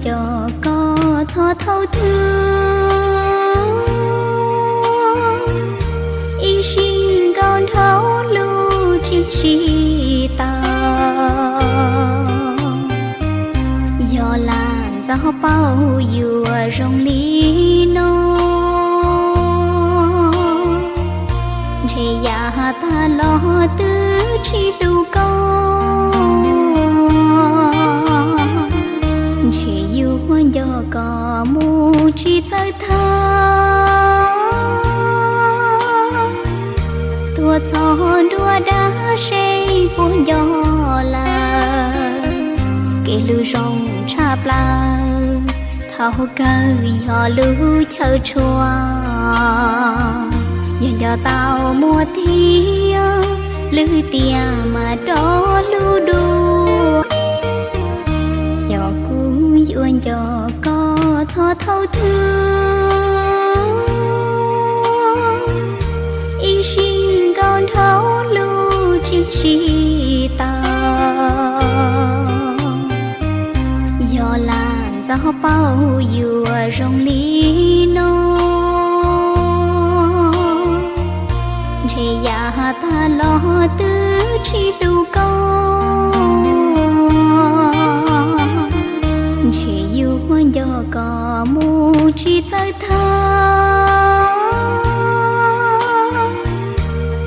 Cov koj txhob thaub twg, ib sim nkaus nrhau lug tsis tsim taus. Yog lam ntxov paub yuav zoo li no, ntshe yav tag los twb tsis hlub koj. Ntshe yuav nco koj mus tsis txawj tag, tuaj txog nruab dab seb puas nco lawm. Kev hlub zoo tshaj plaws, thaum kawg yog lub chaw tshua. Yog nco tau muaj thiab, lwm tiam mas rov hlub dua. Yog kuv yuav nco koj txhob thaub twg, ib sim nkaus nrhau lug tsis tsim taus. Yog lam ntxov paub yuav zoo li no, ntshe yav tag los twb tsis hlub koj. Ntshe yuav nco koj mus tsis txawj tag,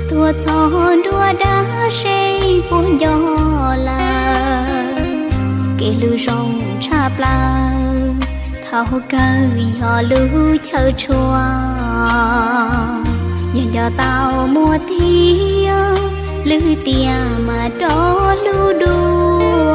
tuaj txog nruab dab seb puas nco lawm. Kev hlub zoo tshaj plaws, thaum kawg yog lub chaw tshua. Yog nco tau muaj thiab, lwm tiam mas rov hlub dua.